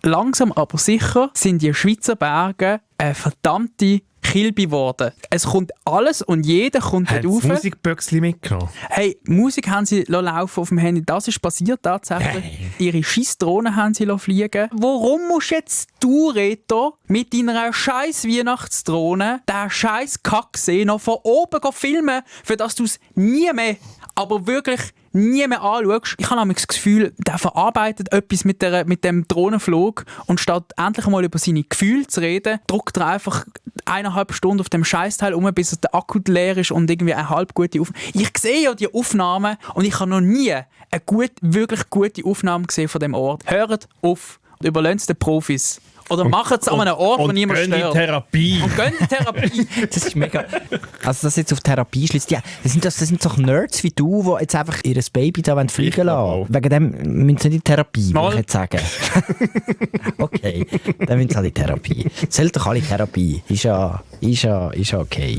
langsam aber sicher sind die Schweizer Berge eine verdammte Kilby geworden. Es kommt alles und jeder kommt dort rauf. Musikböckchen mitgenommen? Hey, Musik haben sie laufen auf dem Handy. Das ist passiert tatsächlich. Hey. Ihre Scheissdrohnen haben sie fliegen. Warum musst jetzt du, Reto, mit deiner scheiß Weihnachtsdrohne den scheiß Kack sehen, noch von oben filmen, für das du es nie mehr, aber wirklich nie mehr anschaust? Ich habe nämlich das Gefühl, der verarbeitet etwas mit dem Drohnenflug und statt endlich mal über seine Gefühle zu reden, drückt er einfach 1,5 Stunden auf dem Scheißteil um, bis der Akku leer ist und irgendwie eine halb gute Aufnahme. Ich sehe ja die Aufnahmen und ich habe noch nie eine wirklich gute Aufnahme gesehen von dem Ort. Hört auf, überlasst es den Profis. Oder macht es an einem Ort, wo niemand stört. Und Therapie. Und gönnt die Therapie. Das ist mega. Also, das jetzt auf Therapie schließt. Ja, das sind doch Nerds wie du, die jetzt einfach ihr Baby da fliegen lassen. Wegen dem müssen sie nicht in Therapie, würde ich jetzt sagen. Okay, dann müssen sie halt in Therapie. Sollen doch alle in Therapie. Ist ja okay.